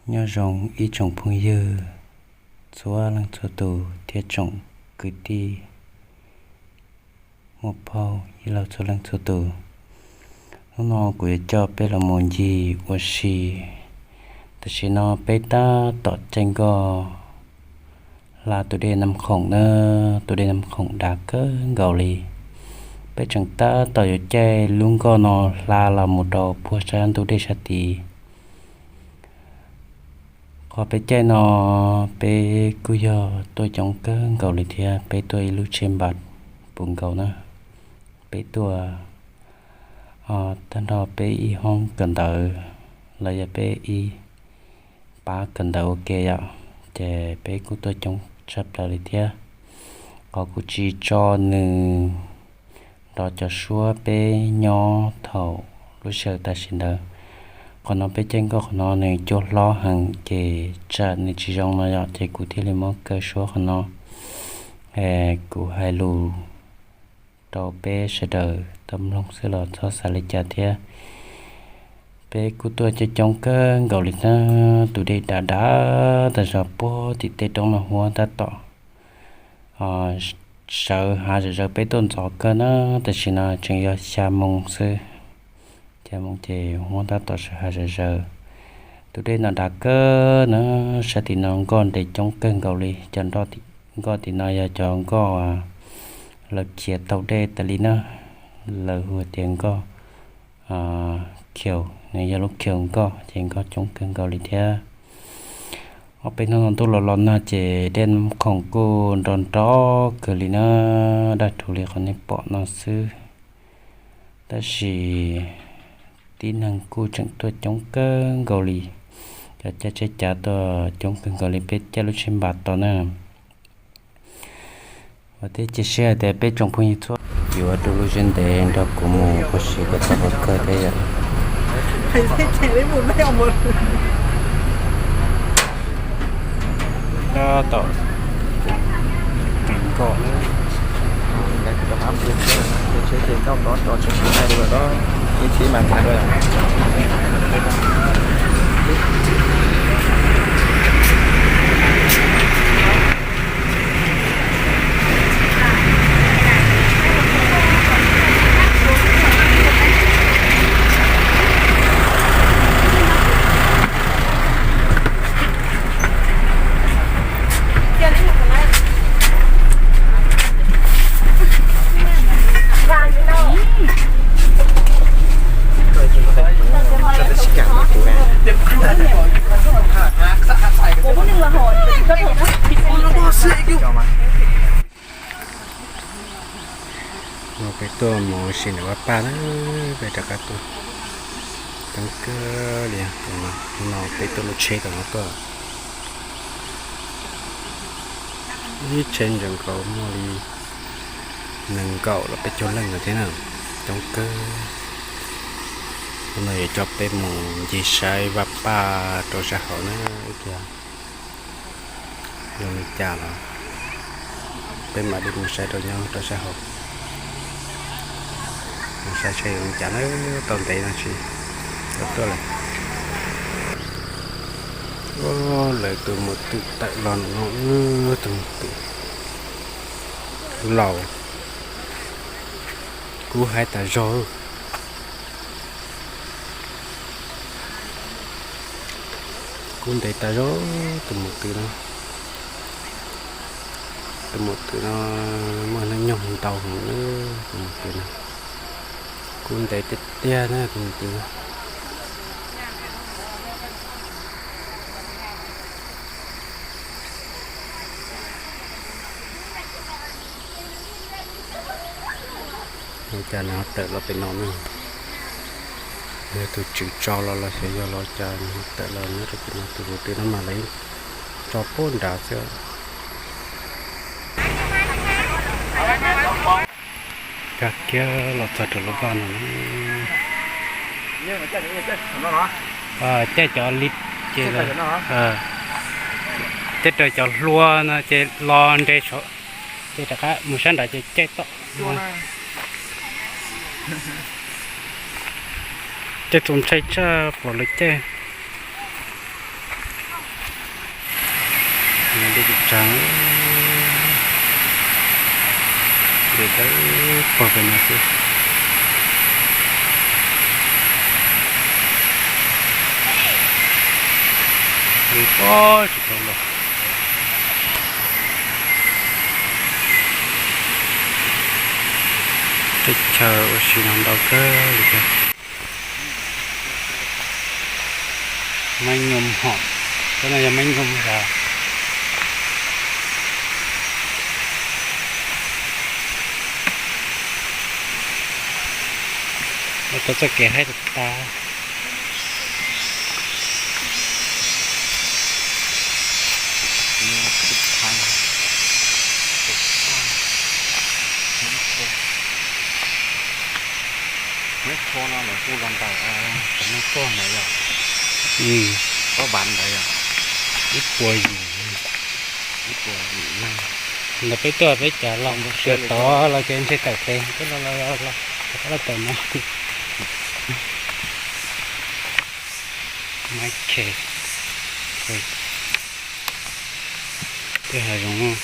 Nho rông ih chong phung yưh, chua lăng chua tu, thiê chong kư ti, muôk phau ih lau chua lăng chua tu. Hnô no kuv yuav coj peb los mus ncig ua si. Tam sim no peb tab tom caij nkoj hla tus dej Nam Khổng na, tus dej Nam Khổng dav kawg nkaus li. Peb tseem tab tom yuav caij lub nkoj no hla los mus rau puag sab ntug dej sab tid. Qhov peb caij no, peb kuj yog tuaj coob kawg nkaus li thiab, peb tuaj ib lub tsheb npas puv nkaus na. Peb tuaj, o, tag nrho peb ib hoob kawm ntawv, los yog peb ib pab kawm ntawv ua ke yom, ces peb kuj tuaj coob tshaj plaws li thiab. Qhov kuv tsis tso nws nrog cov suab peb nyob thaum lub sij hawm tam sim ntawd, qhov no peb caij nkoj qhov no nws cua hlob heev ces tsam nws tsis zoo no yom, ces kuv thiaj li muab kaw suab qhov no. Es kuv hais lus rau peb sawv daws tau mloog xwb los txhob xav li cas thiab. Peb kuj tuaj coob coob kawg nkaus li na, tus dej dav dav tas zog puag tim tej roob no huab tab tom sawv hav zawv zawv peb tuaj ntxov kawg na. Tam sim no tseem yog xya moos xwb, xya moos ces huab tab tom sawv hav zawv zawv. Tus dej no dav kawg na, sab tim no nkoj nres coob kawg nkaus li. Cov nkoj tim no yog cov nkoj lawv khiav taug dej tas li na, lawv hu tias nkoj khiav, nws yog lub khiav nkoj ces nkoj coob kawg nkaus li thiab. Ob peb hnub no ntuj los los nag ces dej Nam Khổng kuj nro nro kawg li na, dab rhuv li qhov nej pom no xwb. Tab sis tib neeg kuj tseem tuaj coob kawg nkaus li, cov caij tsheb cav tuaj coob kawg nkaus li, peb caij lub tsheb npas tos na. Vam thiab cia siab hais tias peb tsoom phooj ywg txhua yuav du lub siab ntev nrog kuv mus ua si kom txog qhov kawg thiab yom. Tab tom nkoj. Peb tuaj mus si na Vaj Paj na, peb rov qab tuaj. Coob kawg li, no peb tuaj lub tsheb tom no tuaj. Ib tsheb ntawm nkawd muaj li nees nkaum los peb caug leej lawm thiab na, coob kawg. Hnub no yuav coj peb mus ncig saib Vaj Paj rau sab hauv na. Ib pliag zoo li cas los peb mam li mus saib rau nyob rau sab hauv, mus saib saib zoo li cas na. Tau ntev no tsis tau tuaj lawm. Lawv tus muam twm tawm los no, tus muam twm laus, kub hais tas zog. Kub ntev tas zog, tus muam twm no. Tus muam twm no muaj hnub nyoog ntau heev, tus muam twm no. Kub ntev tiag tiag na, tus muam twm no. Ua cas nws ho tawm los pem no na? Yog tus tswv tso los los xyov yog los cas nws ho tawm los nyob rau pem no, tus muam twm no mas lawv tso puag nrad xwb. Kag kiag los txog rau lub vaj no. Caij cov lij ces, caij raws cov hlua no ces los nres, ces rov qab mus sab nrad ces caij tom. Caij txaus ntshai tshaj plaws li caij. ເດັກຈັງ ເດັກເອີຍ ພໍເປັນຫຍັງຄື ໂອ້ຍ ຊິຕົກແລ້ວ ເດັກເຊີໂອຊິນອນດອກເກີ ໄມ້ຍົມຫອມ ຕົວນັ້ນຍັງໄມ້ຍົມລາວ ແລ້ວຕົວຈະແກະໃຫ້ຕາ ແມ່ນພໍລະ ແລ້ວຜູ້ລຳໄປ ເອີ ແມ່ນພໍໄດ້ລະ ອືມ ກໍບານໄດ້ລະ ອີກປົວຢູ່ ອີກປົວຢູ່ນະ ລະໄປຕົວໄປຈາລະ ເສືອຕໍ່ລະເກນໃສ່ເຕົາເຕັງ ລະ ລະ ລະ ລະ ລະເຕົານະ ໄມ້ເຄ ເອີຍ Te ha yong.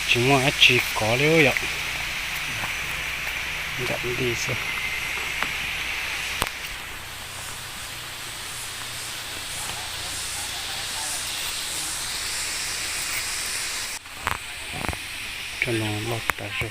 Chi mo a chi ko le yo. Dam di so. Cho nó lọt ta rồi.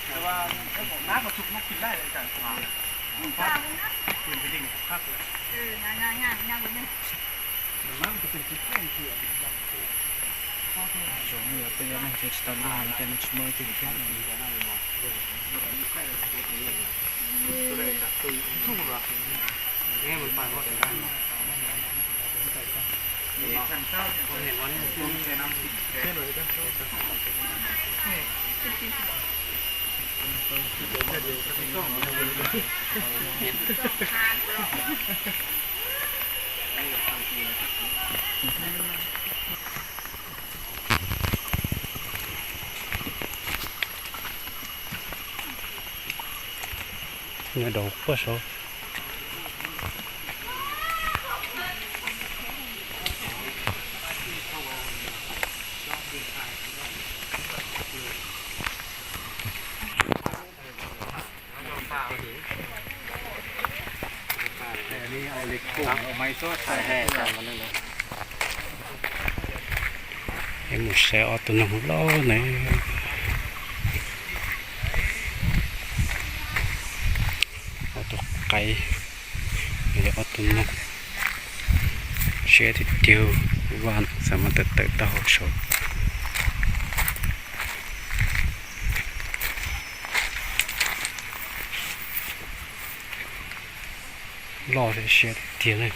ແຕ່ວ່ານ້ຳມັນຊຸກລົງກິນໄດ້ອາຈານ ເອີ ຍ່າງໆໆ ຍ່າງໄປນີ້ ມັນຄືເປັນຈຸດແຂງຄື Hemos xe autonómico lo ne. Auto kai. Ele autonómico. Xe ti tiu van sama tete ta hoso. Lo xe xe ti tiu ne.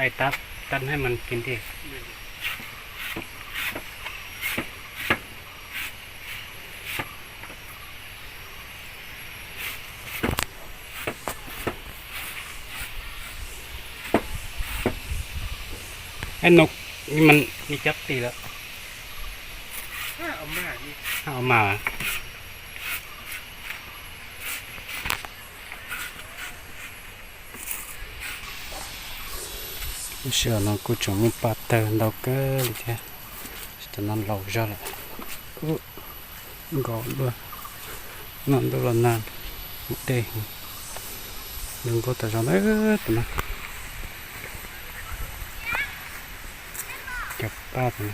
ໄອ້ຕັດ ຕັດໃຫ້ມັນກິນຕິ. ໄອ້ນົກນີ້ມັນມີຈັກປີແລ້ວ? ຫ້າເອົາມານີ້ ຫ້າເອົາມາ. Sia na ku chong mi pa ta ndau ke li ke. Sta nan lau ja la. U, go dua. Nan dua la nan. Te. Nan go ta ja na, eh, ta na. Ke pa ta na.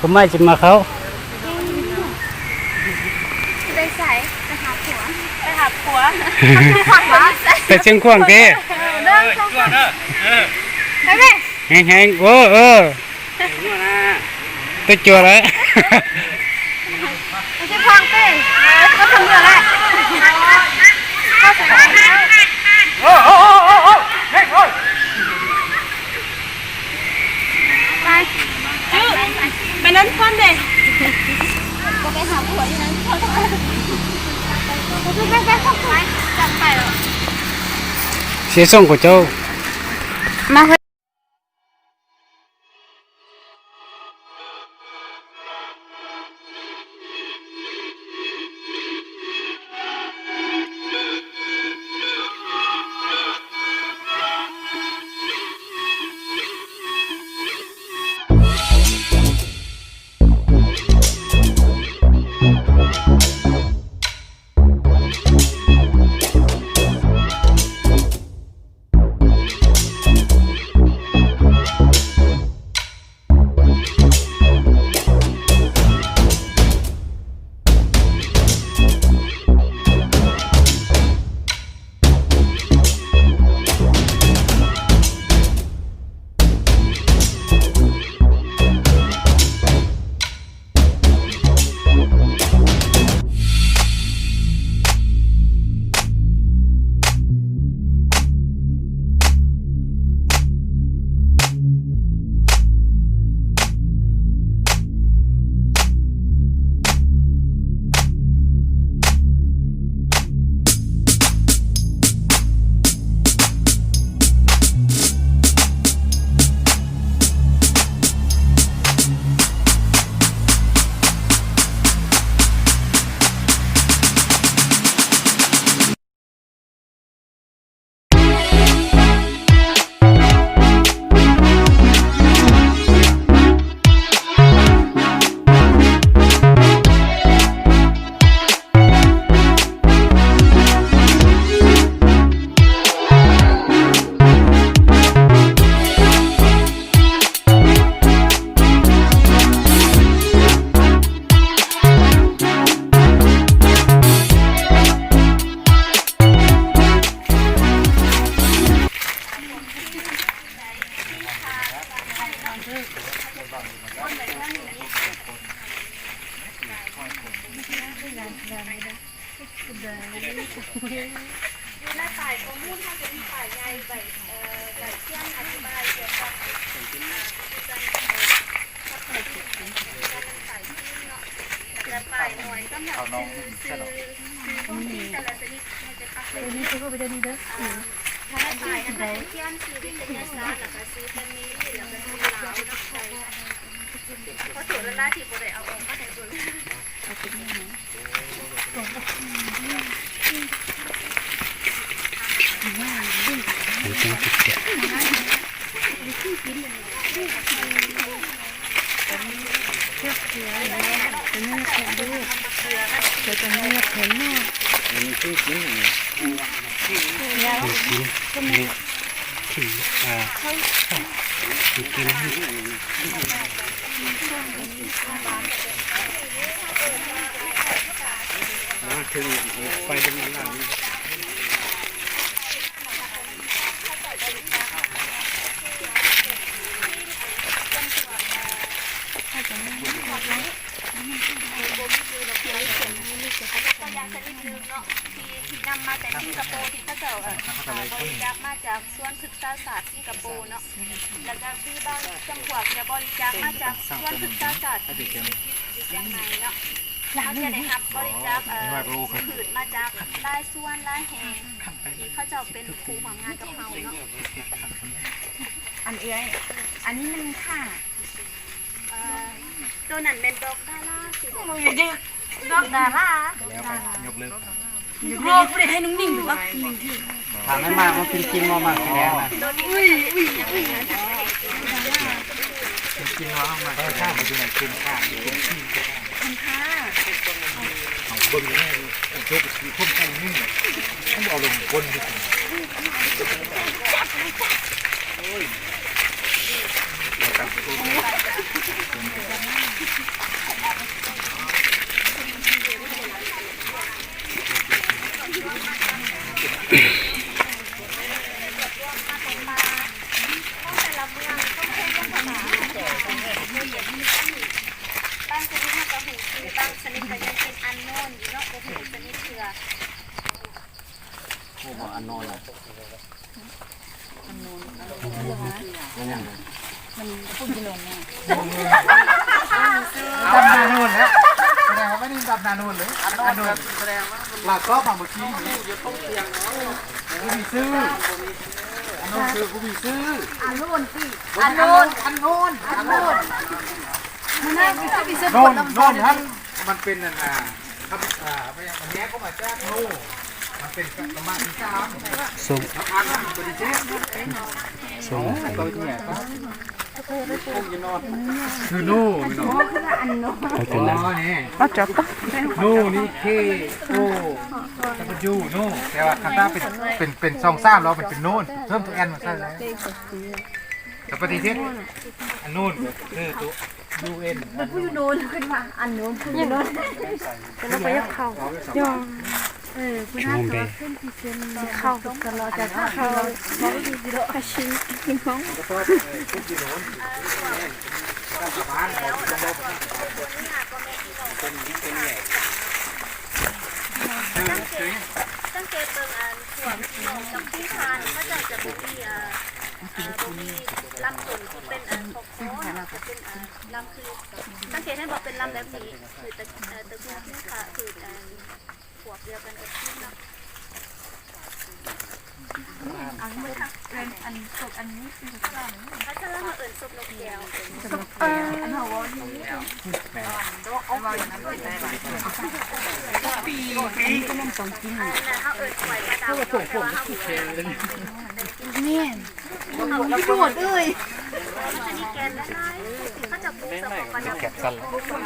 ຜົມໝາຍຊິມາເຂົ້າ ໄປໃສ? ໄປຫາຜົວ ໄປຫາຜົວ ໄປຊຽງຂວາງຕິ? ເອີ ເດີນ ໄປແມ່ ແຮງໆ ໂອ້ ເອີ ຕົວຈົວແລ້ວ ໄປຊຽງຂວາງຕິ? ເອີ ເອີ ເອີ ເອີ ເອີ ເອີ. ໄປ ຈື່ ໄປນັ້ນພອນເດ້ ບໍ່ໄປຫາຜົວຢູ່ນັ້ນ ໄປ ໄປ ໄປ ໄປ ຈັບໄປແລ້ວ. ເສຍສົ່ງຂອງເຈົ້າ ມາເຮີ້ຍ. ຢູ່ໃນປ້າຍຂໍ້ມູນເຮົາຈະມີປ້າຍໃຫຍ່ ໃບ ເອີ ໃບຂຽນອະທິບາຍກ່ຽວກັບ ອ່າ ດິຈິຕອນ ພາສາຈີນ ເປັນປ້າຍຂຽນເນາະ ແລ້ວກໍປ້າຍນ້ອຍສຳລັບຊື່ ຊື່ ຊື່ຂອງສິ່ງແຕ່ລະຊະນິດ ເຮົາຈະປັກເປັນ ອ່າ ຖ້າໃນປ້າຍນັ້ນເຮົາຈະຂຽນຊື່ວິທະຍາສາດ ແລ້ວກໍຊື່ປານີ ແລ້ວກໍຊື່ລາວເນາະ ໃສ່ ຂໍໂທດຫຼາຍໆທີ່ບໍ່ໄດ້ເອົາອອກມາໃຫ້ເບິ່ງ. ກິນ ອ່າ ກິນ ມາເຖິງໄປເຖິງນັ້ນແລ້ວ. ຕົວຢ່າງຊະນິດໜຶ່ງເນາະ ທີ່ ທີ່ນຳມາແຕ່ສິງກະໂປ ທີ່ເຂົາເຈົ້າ ເອີ ບໍລິຈາກມາຈາກສວນພຶກສາສາດສິງກະໂປເນາະ ແລ້ວກໍມີບາງຈຳພວກຈະບໍລິຈາກມາຈາກສວນພຶກສາສາດຢູ່ ຢູ່ຊຽງໃໝ່ເນາະ. ເຮົາຈະໄດ້ຮັບບໍລິຈາກ ເອີ ພືດມາຈາກຫຼາຍສ່ວນຫຼາຍແຫ່ງ ທີ່ເຂົາເຈົ້າເປັນຄູ່ຮ່ວມງານກັບເຮົາເນາະ. ອັນເອື້ອຍ ອັນນີ້ມັນຄ່າ ເອີ ໂຕນັ້ນແມ່ນດອກດາລາ ຊິບອກ ດອກດາລາ ແລ້ວກໍຍົກເລີກ ໂອ້ ບໍ່ໄດ້ໃຫ້ໜຸ່ງໜິ່ງ ຫຼືວ່າໜຶ່ງທີ່ ຖ້າມັນມາ ມັນເປັນກິນບໍ່ມາ ແສດງນະ ອຸ້ຍ ອຸ້ຍ ອຸ້ຍ ເປັນກິນບໍ່ມາ ເອີ ຖ້າມັນຢູ່ໃນເປັນຂ້າງ ເປັນທີ່ ຄັນຄ່າ ເບິ່ງແນ່ ອັນໂຕກໍຄືຄົນຜູ້ໜຶ່ງ ມັນບໍ່ເອົາລົງຄົນ. ຂອງແຕ່ລະເມືອງ ຂອງແຕ່ລະພາສາ ບາງຊະນິດເຮົາກໍຮູ້ຊື່ ບາງຊະນິດກໍຍັງເປັນ unknown ຢູ່ເນາະ ບໍ່ຮູ້ຊະນິດເທື່ອ. ໂອ້ ບໍ່ unknown ລະ unknown ມັນຫຍັງ ມັນຝຸ່ນຊິລົງ ດຳນາໂນນແລ້ວ. ແຕ່ວ່າໄປນີ້ດຳນາໂນນເລີຍ ອັນໂນນ ອັນໂນນ ສະແດງວ່າມັນ ລາວຕອບມາເມື່ອກີ້ນີ້ ຢູ່ຕົງຕຽງເນາະ ບໍ່ມີຊື່ ອັນໂນນຄືບໍ່ມີຊື່ ອັນໂນນຕິ ອັນໂນນ ອັນໂນນ ອັນໂນນ ມັນໜ້າມີຊື່ ໂນນ ໂນນຫັ້ນ ມັນເປັນອັນ ອ່າ ຄຳ ອ່າ ມັນແຍກອອກມາຈາກໂນ ມັນເປັນກຳມະທີສາມ ສົ່ງ ແລ້ວອ່ານມັນປະຕິເສດ ສົ່ງ ເອົາ ເອົາຕົວນີ້ ຄືໂນ ໂນ ເອົາຕົວນັ້ນ ເອົາຈອດ ໂນນີ້ ເຄ ໂອ ດັບເບິນຢູ ໂນ ແຕ່ວ່າຄັນຖ້າເປັນ ເປັນ ເປັນສອງສາມແລ້ວມັນເປັນໂນນ ເພີ່ມຕົວແອນມາໃສ່ໄດ້ ແລ້ວປະຕິເສດ ອັນໂນນກໍຄືຕົວ ຢູເອັນ ແລ້ວຜູ້ຢູ່ໂນນຂຶ້ນມາ ອັນໂນນຜູ້ຢູ່ໂນນ ແຕ່ລາວກໍຢາກເຂົ້າ ເອີ ຜູ້ນັ້ນກໍວ່າຂຶ້ນທີ່ເຊັນ ຊິເຂົ້າ ຕະຫຼອດຈາກເຂົ້າ ເຂົ້າຊິກິນນ້ອງ ສັງເກດເບິ່ງອັນພວກນ້ອງກັມພູຊານີ້ ເຂົາເຈົ້າຈະບໍ່ມີ ເອີ ເອີ ບໍ່ມີລຳຕົ້ນທີ່ເປັນອັນຂອງ ໂອ້ ຈະເປັນ ເອີ ລຳຄື ສັງເກດເຫັນບໍ່ ເປັນລຳແບບນີ້ ຄືຕະ ເອີ ຕະກູນພູຊາ ຄື ເອີ ພວກດຽວກັນກັບທີມເນາະ ອັນນີ້ ອັນ ອັນນີ້ຄື ພາສາລາວເຮົາເອີ້ນສົບນົກແກ້ວ ສົບນົກແກ້ວ ອັນເຮົາເວົ້າຢູ່ ປີ ປີກໍມັນຕ້ອງກິນ ອັນນັ້ນເຮົາເອີ້ນກ້ວຍປາດຳ ແມ່ນ ມັນມີປະໂຫຍດເອີຍ ມັນຈະມີແກ່ນຫຼາຍໆ ເຂົາຈະປູກສະເພາະປະດັບ ແກ່ນສັ້ນ ເພາ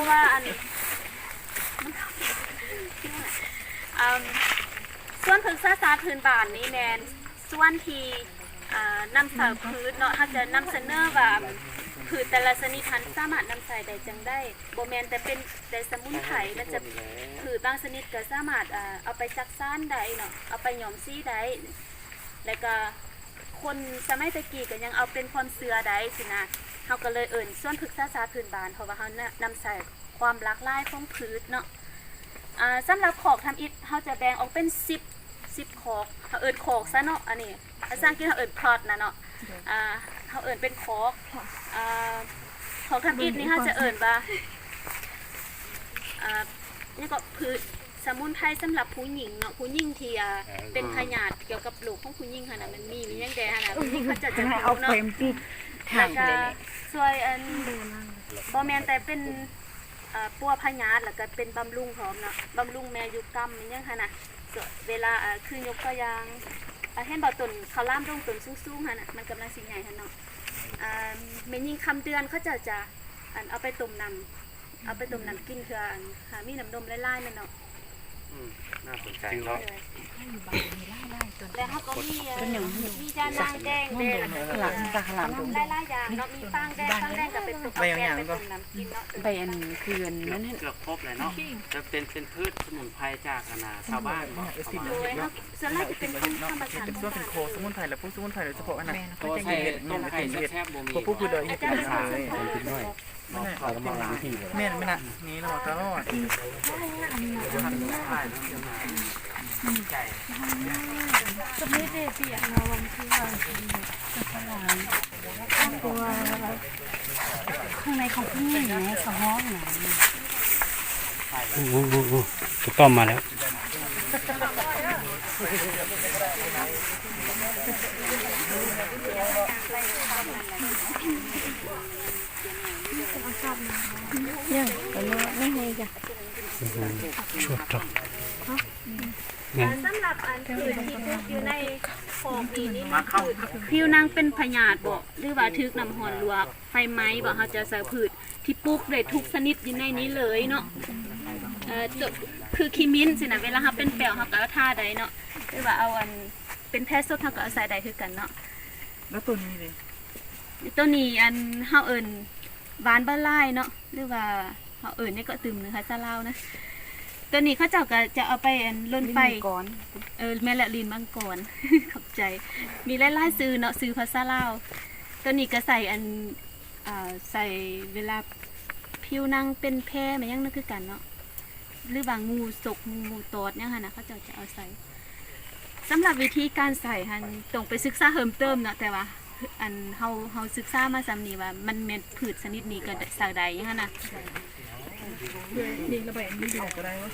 ະວ່າອັນ ເອີ່ມ ສວນພຶກສາສາດພື້ນບ້ານນີ້ແມ່ນສວນທີ່ ເອີ່ ນຳໃຊ້ພືດເນາະ ເຮົາຈະນຳສະເໜີວ່າພືດແຕ່ລະຊະນິດຫັ້ນສາມາດນຳໃຊ້ໄດ້ຈັ່ງໃດ ບໍ່ແມ່ນແຕ່ເປັນແຕ່ສະໝຸນໄພ ມັນຈະ ພືດບາງຊະນິດກໍສາມາດ ເອີ່ ເອົາໄປຈັກສານໄດ້ເນາະ ເອົາໄປຍ້ອມສີໄດ້ ແລ້ວກໍຄົນສະໄໝແຕ່ກີ້ກໍຍັງເອົາເປັນຄວາມເຊື່ອໄດ້ຊີ້ນະ ເຮົາກໍເລີຍເອີ້ນສວນພຶກສາສາດພື້ນບ້ານ ເພາະວ່າເຮົານຳໃຊ້ຄວາມຫຼາກຫຼາຍຂອງພືດເນາະ ອາ ສຳລັບຄອກທຳອິດ ເຮົາຈະແບ່ງອອກເປັນສິບ ສິບຄອກ ເຮົາເອີ້ນຄອກຊະເນາະ ອັນນີ້ພາສາອັງກິດເຮົາເອີ້ນ plot ນະເນາະ ອາ ເຮົາເອີ້ນເປັນຄອກ ອາ ຄອກທຳອິດນີ້ເຮົາຈະເອີ້ນວ່າ ອາ ຫຍັງເກາະ ພືດ ສະໝຸນໄພສຳລັບຜູ້ຍິງເນາະ ຜູ້ຍິງທີ່ ອ່າ ເປັນພະຍາດ ກ່ຽວກັບໂລກຂອງຜູ້ຍິງຫັ້ນນະ ມັນມີ ມີຫຍັງແດ່ຫັ້ນນະ ຜູ້ຍິງເຂົາເຈົ້າຈະຮູ້ເນາະ ແລ້ວກໍຊ່ວຍອັນ ບໍ່ແມ່ນແຕ່ເປັນ ເອີ່ ປົວພະຍາດ ແລ້ວກໍເປັນບຳລຸງພ້ອມເນາະ ບຳລຸງແມ່ຍຸກຳ ມີຫຍັງຫັ້ນນະ ເວລາ ເອີ່ ຄືຍົກຕົວຢ່າງ ເຫັນບໍ່ ຕົ້ນເຂົ້າຫຼາມດົງ ຕົ້ນສູງໆຫັ້ນນະ ມັນກຳລັງຊິໃຫຍ່ຫັ້ນເນາະ ແມ່ຍິງຄຳເດືອນເຂົາເຈົ້າຈະ ອັນ ເອົາໄປຕົ້ມນ້ຳ ເອົາໄປຕົ້ມນ້ຳກິນເທື່ອ ອັນ ຫາມີນ້ຳນົມຫຼາຍໆແມ່ນເນາະ ອືມ ໜ້າສົນໃຈເນາະ ແລ້ວເຮົາກໍມີ ເປັນຫຍັງ ມີຢານາງແດງເດ້ ແລ້ວກໍຫຼາຍໆຢ່າງເນາະ ມີປາງແດງ ປາງແດງກໍໄປຕົ້ມ ເອົາແປ້ງໄປຕົ້ມນ້ຳກິນເນາະ ໃບອັນຄືອັນນັ້ນ ເກືອບຄົບແລ້ວເນາະ ຈະເປັນ ເປັນພືດສະໝຸນໄພຈາກ ອັນນ່າ ຊາວບ້ານເບາະ ໂດຍ ສ່ວນຫຼາຍຈະເປັນຂອງທຳມະຊາດ ເປັນສ່ວນ ເປັນຄອກສະໝຸນໄພ ແລະ ປູກສະໝຸນໄພໂດຍສະເພາະ ອັນນັ້ນ ເພາະວ່າໃຊ້ຕົ້ນໄພແຊບໆ ບໍ່ມີ ພວກ ພວກພືດດອຍ ອາຈານ ແມ່ນ ແມ່ນນະ ນີ້ລະຕະຫຼອດ ຂ້າງໃນຂອງຜູ້ຍິງນະ ສະຫ້ອງນະ ໂອ້ ໂອ້ ໂອ້ ໂອ້ ກະຕ້ອມມາແລ້ວ. ເອີ ສຳລັບອັນພືດທີ່ປູກຢູ່ໃນຄອກນີ້ ນີ້ຄືຜິວໜັງເປັນພະຍາດບໍ ຫຼືວ່າຖືກນ້ຳຮ້ອນລວກ ໄຟໄໝ້ບໍ ເຮົາຈະໃສ່ພືດທີ່ປູກໄດ້ທຸກຊະນິດຢູ່ໃນນີ້ເລີຍເນາະ ເອີ ຄືຂີ້ມິ້ນຊີ້ນະ ເວລາເຮົາເປັນແປ້ວເຮົາກໍເອົາທາໄດ້ເນາະ ຫຼືວ່າເອົາອັນ ເປັນແຜສົດເຮົາກໍເອົາໃສ່ໄດ້ຄືກັນເນາະ. ແລ້ວໂຕນີ້ເດ? ໂຕນີ້ອັນເຮົາເອີ້ນຫວານບາລາຍເນາະ ຫຼືວ່າເຮົາເອີ້ນຫຍັງເກາະຕື່ມໜຶ່ງພາສາລາວນະ ໂຕນີ້ເຂົາເຈົ້າກໍຈະເອົາໄປອັນລົນໄຟ ຫຼິ້ນມັງກອນ ເອີ ແມ່ນແລ້ວ ຫຼິ້ນມັງກອນ ຂອບໃຈ ມີຫຼາຍໆຊື່ເນາະ ຊື່ພາສາລາວ. ໂຕນີ້ກໍໃສ່ອັນ ອ່າ ໃສ່ເວລາຜິວໜັງເປັນແຜແມ່ນຫຍັງນັ້ນຄືກັນເນາະ ຫຼືວ່າງູສົກງູຕອດຫຍັງຫັ້ນນະ ເຂົາເຈົ້າຈະເອົາໃສ່. ສຳລັບວິທີການໃສ່ຫັ້ນຕ້ອງໄປສຶກສາເພີ່ມເຕີມເນາະ ແຕ່ວ່າອັນເຮົາ ເຮົາສຶກສາມາສ່ຳນີ້ວ່າມັນແມ່ນພືດຊະນິດນີ້ກໍໃສ່ໄດ້ຫຍັງຫັ້ນນະ.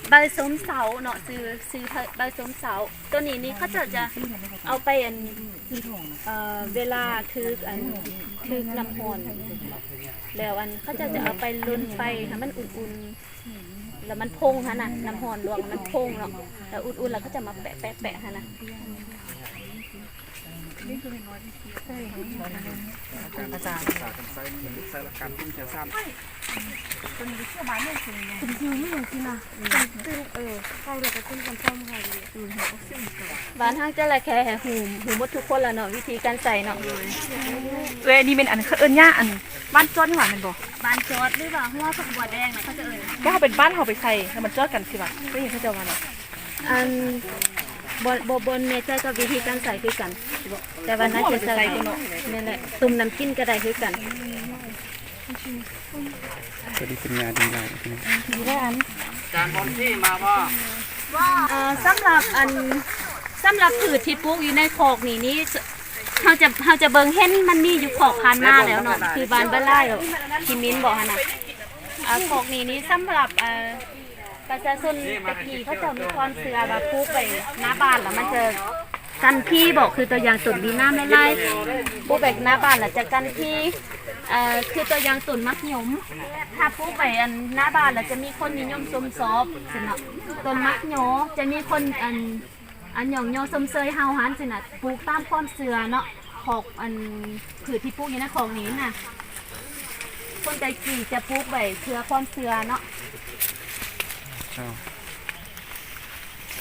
ໃບສົມເຊົາເນາະ ຊື່ ຊື່ໃບສົມເຊົາ. ໂຕນີ້ນີ້ເຂົາເຈົ້າຈະເອົາໄປອັນ ເອີ ເວລາຖືກອັນ ຖືກນ້ຳຮ້ອນ ແລ້ວອັນ ເຂົາເຈົ້າຈະເອົາໄປລົນໄຟໃຫ້ມັນອຸ່ນໆ ແລ້ວມັນພົງຫັ້ນນະ ນ້ຳຮ້ອນລວກມັນພົງເນາະ ແລ້ວອຸ່ນໆ ແລ້ວເຂົາຈະມາແປະໆໆຫັ້ນນະ. ອາຈານ ບ້ານເຮົາຈະລະແຄ່ຮູ້ ຮູ້ໝົດທຸກຄົນລະເນາະ ວິທີການໃສ່ເນາະ ເອື້ອຍ ອັນນີ້ແມ່ນອັນເຂົາເອີ້ນຫຍ້າອັນ ບ້ານຈອດນີ້ຫວ່າແມ່ນບໍ່? ບ້ານຈອດ ຫຼືວ່າຫົວຜັກບົວແດງນະ ເຂົາຈະເອີ້ນ ແລ້ວເຮົາເປັນບ້ານເຮົາໄປໃສ່ໃຫ້ມັນຈອດກັນຊິຫວ່າ ໄດ້ຍິນເຂົາເຈົ້າວ່າເນາະ. ອັນ ບໍ່ ບໍ່ ບໍ່ແນ່ໃຈກັບວິທີການໃສ່ຄືກັນ ແຕ່ວ່າໜ້າຈະໃສ່ ແມ່ນແຫຼະ ຕົ້ມນ້ຳກິນກໍໄດ້ຄືກັນ. ຕົວນີ້ເປັນງາດີຫຼາຍ ດີແລ້ວອັນ ຈານບອນຊີມາບໍ່? ເອີ ສຳລັບອັນ ສຳລັບພືດທີ່ປູກຢູ່ໃນຄອກນີ້ນີ້ ເຮົາຈະ ເຮົາຈະເບິ່ງເຫັນມັນມີຢູ່ຄອກຜ່ານມາແລ້ວເນາະ ຄືບ້ານບາລາຍ ທີ່ມິນບອກຫັ້ນນະ. ອ່າ ຄອກນີ້ນີ້ສຳລັບ ເອີ ປະຊາຊົນແຕ່ກີ້ເຂົາເຈົ້າມີຄວາມເຊື່ອວ່າປູກໄວ້ໜ້າບ້ານແລ້ວມັນຈະກັນຜີບໍ ຄືຕົວຢ່າງຕົ້ນມີນ້ຳຫຼາຍໆ ປູກໄວ້ໜ້າບ້ານແລ້ວຈະກັນຜີ. ເອີ ຄືຕົວຢ່າງຕົ້ນໝາກຍົມ ຖ້າປູກໄວ້ອັນໜ້າບ້ານແລ້ວຈະມີຄົນນິຍົມຊົມຊອບຊັ້ນເນາະ. ຕົ້ນໝາກຍໍຈະມີຄົນອັນ ອັນຍ້ອງຍໍຊົມເຊີຍເຮົາຫັ້ນຊີ້ນະ ປູກຕາມຄວາມເຊື່ອເນາະ. ຂອງອັນພືດທີ່ປູກຢູ່ໃນຂອງນີ້ນະ ຄົນແຕ່ກີ້ຈະປູກໄວ້ເພື່ອຄວາມເຊື່ອເນາະ. ໂອ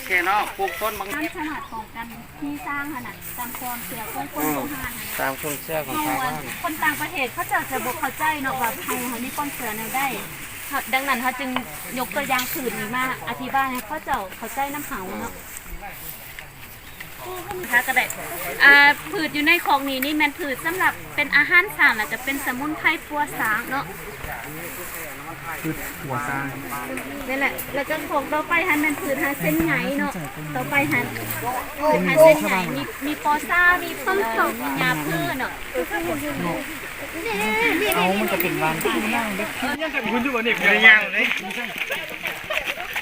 ເຄເນາະ ປູກຕົ້ນບັກ ມັນສາມາດປ້ອງກັນຜີສ້າງຫັ້ນນະ ຕາມຄວາມເຊື່ອຂອງຄົນ ອືມ ໂບຮານຫັ້ນນະ ຕາມຄວາມເຊື່ອຂອງຊາວບ້ານ. ຄົນຕ່າງປະເທດເຂົາເຈົ້າຈະບໍ່ເຂົ້າໃຈເນາະວ່າເຮົາ ເຮົາມີຄວາມເຊື່ອແນວໃດ. ດັ່ງນັ້ນເຮົາຈຶ່ງຍົກຕົວຢ່າງພືດນີ້ມາອະທິບາຍໃຫ້ເຂົາເຈົ້າເຂົ້າໃຈນຳເຮົາເນາະ. ຫາກໍໄດ້ ອ່າ ພືດຢູ່ໃນຂອງນີ້ນີ້ແມ່ນພືດສຳລັບເປັນອາຫານຊ້າງ ແລ້ວກໍເປັນສະໝຸນໄພປົວຊ້າງເນາະ ພືດປົວຊ້າງ ແມ່ນແຫຼະ. ແລ້ວກໍຂອງຕໍ່ໄປຫັ້ນແມ່ນພືດຫາເສັ້ນໃຍເນາະ ຕໍ່ໄປຫັ້ນ ພືດຫາເສັ້ນໃຍ ມີ ມີປໍຊາ ມີ ເອີ ມີຫຍ້າເພີເນາະ. ເອົາ ມັນກໍເປັນບ້ານ ຍັງກັນ ຄຸນຢູ່ບໍ່ນີ້ ບໍ່ໄດ້ຍ່າງເດ້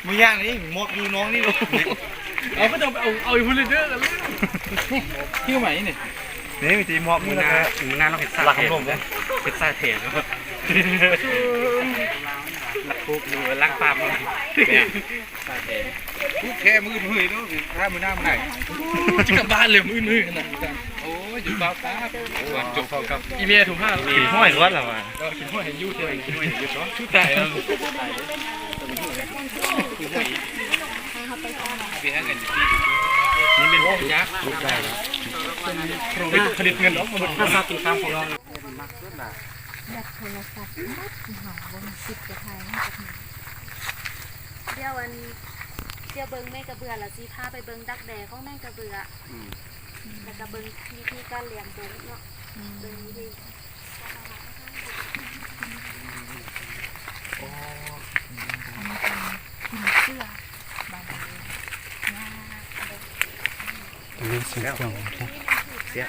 ບໍ່ຍ່າງນີ້ ໝອກຢູ່ນ້ອງນີ້ໂລດ. ເອົາ ກໍຕ້ອງໄປເອົາ ເອົາອີກພຸ້ນເລີຍເດີ ຫິ້ວໃໝ່ນີ້ ນີ້ມີແຕ່ໝອກ ມື້ໜ້າ ມື້ໜ້າລອງເຮັດຊາແທນ ເຮັດຊາແທນ ລັກປູກຢູ່ຫຼັງຟາມ ແມ່ນ ປູກແຄ່ມື້ອື່ນເຮີ້ຍເນາະ ຖ້າມື້ໜ້າມື້ໃດ ຈະກັບບ້ານເລີຍມື້ອື່ນນະ. ໂອ້ຍ ຢູ່ເບົາຕາ ໂອ້ຍ ຈົບເຂົ້າກັບອີເມໂທຫາ ກິນຫ້ອຍລວດລະວ່າ ເອີ ກິນຫ້ອຍໃຫ້ຢູ່ເທື່ອ ກິນຫ້ອຍໃຫ້ຢູ່ ສຸດທ້າຍແລ້ວ ໄປຫາເງິນຢູ່ທີ່ ນີ້ແມ່ນ ໂອ້ ຢາກ ເປັນຜະລິດເງິນອອກມາໝົດ ພາສາຕີຄຳຂອງເຮົາ. ບັດໂທລະສັບໝົດ ເຮົາບໍ່ມີສິດຈະຖ່າຍນຳຈັກໜ່ອຍ. ດຽວອັນ ດຽວເບິ່ງແມງກະເບືອ ແລ້ວຊິພາໄປເບິ່ງດັກແດ້ຂອງແມງກະເບືອ ອືມ ແລ້ວກໍເບິ່ງວິທີການລ້ຽງເບິ່ງເນາະ ອືມ ເບິ່ງວິທີ ອໍ ອັນນີ້ເປັນກິນເຊື້ອ ບາງທີ ອັນນີ້ເສຍງເຄື່ອງ ເສຍ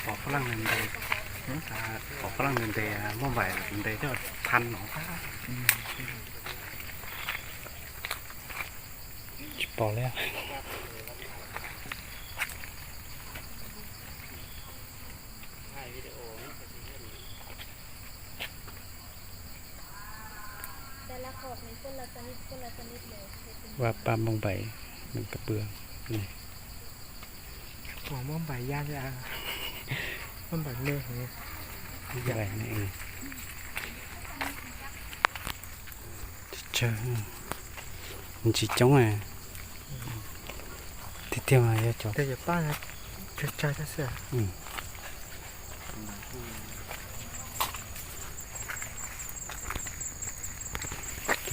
ອອກກຳລັງເດີນໄດ້ ຖ້າອອກກຳລັງເດີນໄດ້ ອ່າ ບໍ່ໄຫວ ເດີນໄດ້ເທື່ອພັນເນາະ ອືມ ຊິພໍແລ້ວ ແຕ່ລະຄອກນີ້ຄົນລະຊະນິດ ຄົນລະຊະນິດເລີຍ ວ່າປາມມອງໃບ ມັນກະເບືອ ນີ້ ຂອງມອງໃບຢ່າງ ຍາ ມັນໃບເລີຍ ໃບນີ້ເອງ ເຈີ ມັນຊິຈົ່ງ ອືມ ທີ່ ທີ່ວ່າຢ່າຈົງ ແຕ່ຢ່າປ້ານະ ຈະຈ່າຍແຕ່ເສືອ ອືມ. ກິ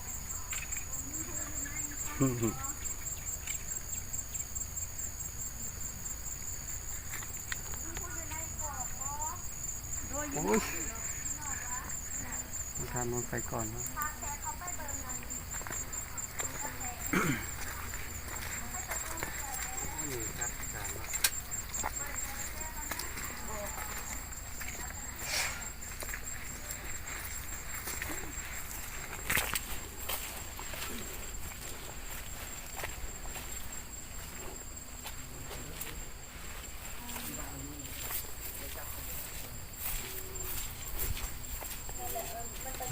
ໂອ້ຍ ທານມັນໄປກ່ອນເນາ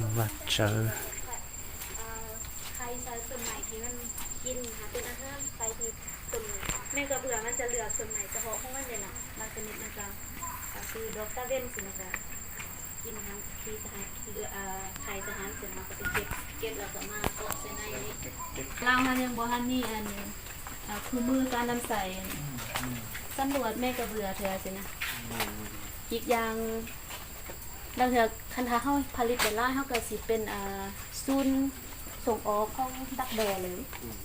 ະ. ວັດເຊີ ໄຂ່ໃສ່ສ່ວນໃໝ່ທີ່ມັນກິນຫາເປັນອາຫານ ໄຂ່ທີ່ ເປັນແມງກະເບື້ອ ມັນຈະເລືອກສ່ວນໃໝ່ສະເພາະຂອງມັນເດເນາະ. ບາງຊະນິດມັນກະ ກະຄືດອກຕາເວັນຊີ້ນະ ກະກິນຫາງຂີ້ສະຫານ ເອີ ໄຂ່ສະຫານ ເຊິ່ງເຮົາກະໄປເກັບ ເກັບແລ້ວກະມາເກາະໃສ່ໃນນີ້. ລາວເຮົາຍັງບໍ່ທັນມີອັນ ເອີ ຄູ່ມືການນຳໃຊ້ ອືມ ສຳຫຼວດແມງກະເບື້ອເທື່ອຊີ້ນະ. ອີກຢ່າງ ລາງເທື່ອຄັນຖ້າເຮົາຜະລິດໄດ້ຫຼາຍ ເຮົາກະຊິເປັນ ເອີ ສູນສົ່ງອອກຂອງດັກແດ້ເລີຍ. ອືມ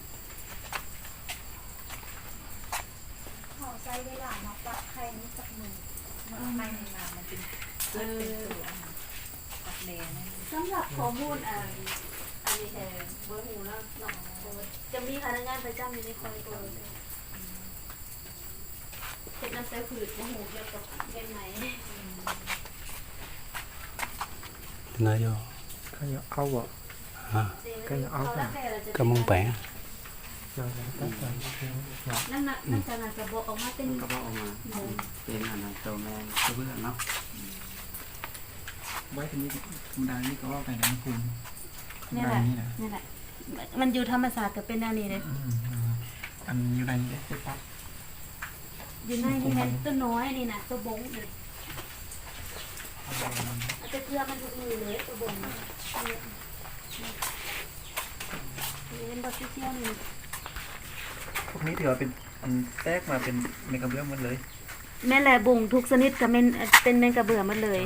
ເຮົາໃຊ້ເວລາມາປັກໄຂ່ນີ້ຈັກມື້ ເມື່ອໄຂ່ມັນມາ ມັນຈຶ່ງເກີດເປັນໂຕອັນນັ້ນ ປັກແດ່ນັ້ນ. ສຳລັບຂໍ້ມູນອັນ ອັນນີ້ແທ້ບໍ່ຮູ້ແລ້ວເນາະ ເພາະວ່າຈະມີພະນັກງານປະຈຳຢູ່ໃນຄອຍໂຕ ເຮັດນຳໄຊພືດ ບໍ່ຮູ້ກ່ຽວກັບແບບໃໝ່. ເປັນນາຍກ ເຂົາຢາກເອົາບໍ່? ຮະ? ເຂົາຢາກເອົາ ກະມຶງໄປ ນ້ຳໜັກ ນ້ຳຈາກນັ້ນກະບອກອອກມາເປັນ ກະບອກອອກມາ ເປັນອັນນັ້ນ ໂຕແມ່ນກະເບື້ອເນາະ. ໄວ້ຕົງນີ້ ທຳມະດານີ້ກະເວົ້າໄປໃນມັນພູນ ແມ່ນແຫຼະ ແມ່ນແຫຼະ ມັນຢູ່ທຳມະຊາດກະເປັນແນວນີ້ເດ້. ອືມ ອັນຢູ່ໃນນີ້ເດ້ ເປັນປັບ ຢູ່ໃນນີ້ແມ່ນໂຕນ້ອຍນີ້ນະ ໂຕບົງນີ້ ເອົາແຕ່ເກືອມັນທຸກມື້ເລີຍ ໂຕບົງນີ້ ເຫັນບໍ່ ສີຂຽວນີ້. ພວກນີ້ຖືວ່າເປັນອັນແຕກມາເປັນແມງກະເບື້ອໝົດເລີຍ. ແມ່ນແຫຼະ ບົງທຸກຊະນິດກະແມ່ນເປັນແມງກະເບື້ອໝົດເລີຍ.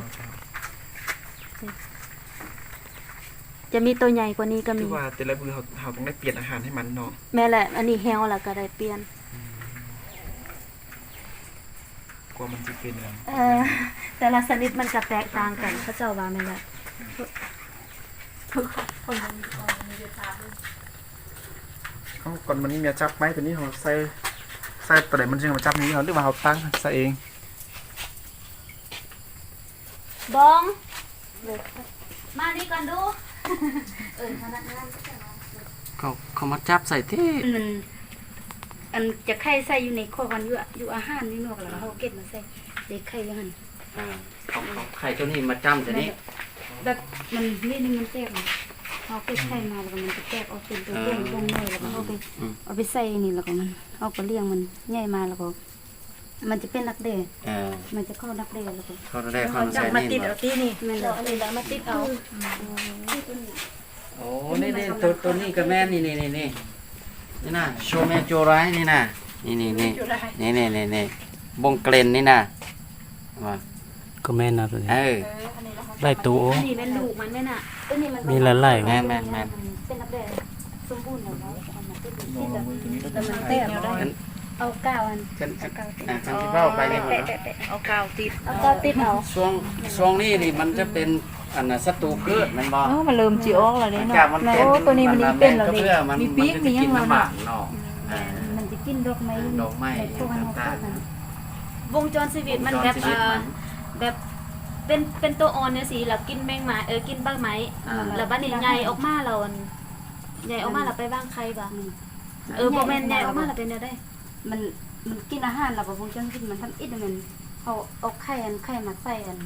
ເຈົ້າ ເຈົ້າ ຈະມີໂຕໃຫຍ່ກວ່ານີ້ກະມີ ຄືວ່າແຕ່ລະມື້ເຮົາ ເຮົາຕ້ອງໄດ້ປ່ຽນອາຫານໃຫ້ມັນເນາະ. ແມ່ນແຫຼະ ອັນນີ້ແຫ້ວລະກະໄດ້ປ່ຽນ ອືມ ກວ່າມັນຈະເປັນອັນ ເອີ ແຕ່ລະຊະນິດມັນກະແຕກຕ່າງກັນ ເຂົາເຈົ້າວ່າແມ່ນແຫຼະ. ເອົາກ່ອນມັນມີແມ່ຈັບໄມ້ໂຕນີ້ ເຮົາໃສ່ ໃສ່ໂຕໃດມັນຈຶ່ງມາຈັບນີ້ ຫຼືວ່າເຮົາຕັ້ງໃສ່ເອງ? ບອງ ມານີ້ກ່ອນດູ. ເອີ້ນພະນັກງານ ເຂົາ ເຂົາມາຈັບໃສ່ຕິ ມັນ ອັນຈະໄຂ່ໃສ່ຢູ່ໃນຄອກຫັ້ນ ຢູ່ ຢູ່ອາຫານຢູ່ນອກ ແລ້ວເຮົາເກັບມາໃສ່ ເດັກໄຂ່ຢູ່ຫັ້ນ. ອ່າ ເອົາ ເອົາໄຂ່ໂຕນີ້ມາຈ້ຳໃສ່ນີ້ ແບບມັນ ນີ້ ນີ້ມັນແຕກ ເຮົາເກັບໄຂ່ມາ ແລ້ວກະມັນຈະແຕກອອກເປັນໂຕ ເອີ ບົງ ບົງນ້ອຍ ແລ້ວກະເຮົາໄປ ອືມ ເອົາໄປໃສ່ນີ້ ແລ້ວກະມັນ ເຮົາກະລ້ຽງມັນໃຫຍ່ມາ ແລ້ວກະ ມັນຈະເປັນດັກແດ້ ເອີ ມັນຈະເຂົ້າດັກແດ້ ແລ້ວກະເຂົ້າດັກແດ້ ເຂົ້າໃສ່ນີ້ ມາຕິດເອົາຕິນີ້ ແມ່ນແລ້ວ ອັນນີ້ລະມາຕິດເອົາ. ອືມ ໂອ້ ນີ້ ນີ້ ໂຕ ໂຕນີ້ກະແມ່ນ ນີ້ ນີ້ ນີ້ ນີ້ນະ ໂຊແມໂຈໄລນີ້ນະ ນີ້ ນີ້ ນີ້ ໂຊແມໂຈໄລ ນີ້ ນີ້ ນີ້ ບົງເກລັນນີ້ນະ ວ່າ ກະແມ່ນນະໂຕນີ້ ເອີ ເອີ ອັນນີ້ລະ ຫຼາຍໂຕ ອັນນີ້ແມ່ນລູກມັນແມ່ນນະ ໂຕນີ້ມັນມີຫຼາຍໆ ແມ່ນ ແມ່ນ ແມ່ນ ເປັນແບບສົມບູນແລ້ວເນາະ ເອົາມາຕິດ ແລ້ວມັນແຕກ ເອົາກາວອັນ ຄັນ ຄັນຊິເວົ້າໄປນີ້ ເອົາກາວຕິດ ເອົາກາວຕິດເອົາ. ຊ່ວງ ຊ່ວງນີ້ນີ້ມັນຈະເປັນ ອັນນະ ສັດຕູພືດແມ່ນບໍ່? ເອີ ມັນເລີ່ມຊິອອກແລ້ວເດ້ເນາະ ໂອ້ ໂຕນີ້ມັນເປັນແລ້ວນີ້ ມີປີກມີຫຍັງແລ້ວເນາະ ເອີ ມັນຈະກິນດອກໄມ້ ດອກໄມ້ ພວກນັ້ນ ວົງຈອນຊີວິດມັນແບບ ວົງຈອນຊີວິດມັນ ເອີ ແບບເປັນ ເປັນໂຕອ່ອນຈັ່ງຊີ້ ແລ້ວກິນແມງໄມ້ ເອີ ກິນໃບໄມ້ ອ່າ ແລ້ວບາດນີ້ໃຫຍ່ອອກມາແລ້ວ ອັນ ໃຫຍ່ອອກມາແລ້ວໄປວາງໄຂ່ບໍ່? ອືມ ເອີ ບໍ່ແມ່ນ ໃຫຍ່ອອກມາແລ້ວເປັນແນວໃດ? ມັນ ມັນກິນອາຫານແລ້ວກະວົງຈອນຊີວິດມັນທຳອິດ ແມ່ນເຮົາເອົາໄຂ່ ອັນ ໄຂ່ມາໃສ່ ອັນ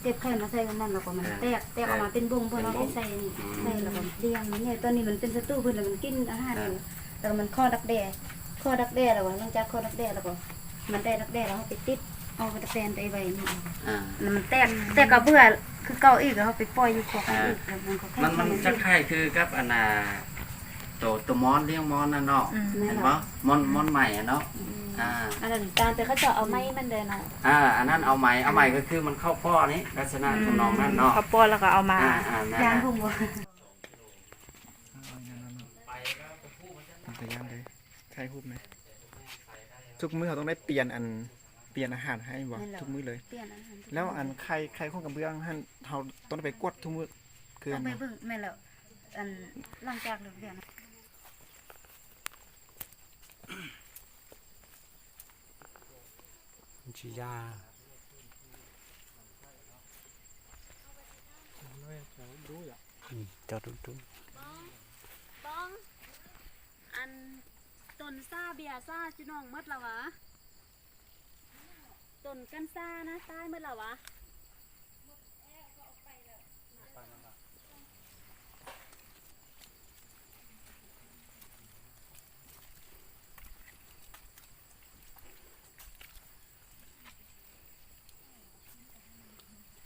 ເກັບໄຂ່ມາໃສ່ອັນນັ້ນ ແລ້ວກະມັນແຕກ ແຕກອອກມາເປັນບົງ ເພິ່ນເອົາໄປໃສ່ນີ້ ໃສ່ແລ້ວກະລ້ຽງມັນໃຫຍ່ ຕອນນີ້ມັນເປັນສັດຕູພືດ ແລ້ວມັນກິນອາຫານຢູ່ ແລ້ວກະມັນເຄາະດັກແດ້ ເຄາະດັກແດ້ ແລ້ວກະຫຼັງຈາກເຄາະດັກແດ້ແລ້ວກະມັນໄດ້ດັກແດ້ແລ້ວ ເຮົາໄປຕິດເອົາ ໄປຕະແປນໄປໄວ້ນີ້ ອ່າ ແລ້ວມັນແຕກ ແຕກກະເບື່ອຄືເກົ່າອີກ ແລ້ວເຮົາໄປປ່ອຍຢູ່ຄອກ ອ່າ ອີກ ແລ້ວມັນກະ ມັນ ມັນຈະຄ້າຍຄືກັບອັນນ່າ ໂຕ ໂຕມອນ ລ້ຽງມອນນັ້ນເນາະ ອືມ ແມ່ນບໍ່? ມອນ ອືມ ມອນໄໝອະເນາະ ອືມ ອ່າ ອັນນັ້ນຕ່າງແຕ່ເຂົາເຈົ້າເອົາໄໝມັນເດີເນາະ ອ່າ ອັນນັ້ນເອົາໄໝ ເອົາໄໝກໍຄືມັນເຂົ້າພໍ້ນີ້ ລັກສະນະ ອືມ ທຳນອງນັ້ນເນາະ ເຂົ້າພໍ້ແລ້ວກໍເອົາມາ ອ່າໆ ນັ້ນແຫຼະ ເປັນຕາຢ້ານເດ້ ຖ່າຍຮູບແດ່ ທຸກມື້ເຮົາຕ້ອງໄດ້ປ່ຽນອັນ ປ່ຽນອາຫານໃຫ້ບໍ່? ແມ່ນແລ້ວ ທຸກມື້ເລີຍ ປ່ຽນອາຫານທຸກມື້ ແລ້ວອັນໄຂ່ ໄຂ່ຄົນກະເບື້ອງຫັ້ນ ເຮົາຕ້ອງໄປກວດທຸກມື້ຄືກັນບໍ່? ຕ້ອງໄປເບິ່ງ ແມ່ນແລ້ວ ອັນ ຫຼັງຈາກເລີກວຽກ ມັນຊິຢາ ອືມ ຈອດດຸໆ ບອງ ບອງ ອັນ ຕົ້ນຊາເບຍຊາຈຸນ້ອງໝົດລະຫວາ? ຕົ້ນກັນຊານະ ຕາຍໝົດລະຫວາ?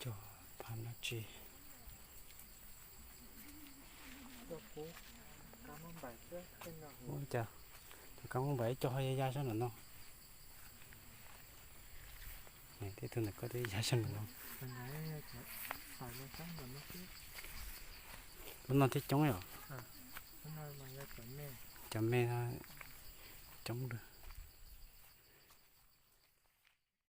ຈໍ ພາມນາຈີ ໂອ້ ຈະກຳໄວ້ຈໍ ເຮົາຢາຍາຊັ້ນນະເນາະ ນີ້ ທີ່ທຸນກໍໄດ້ຢາຊັ້ນນະເນາະ ມັນນອນທີ່ຈົ່ງເນາະ ຈຳແມ່ນ ຈົ່ງເດີ.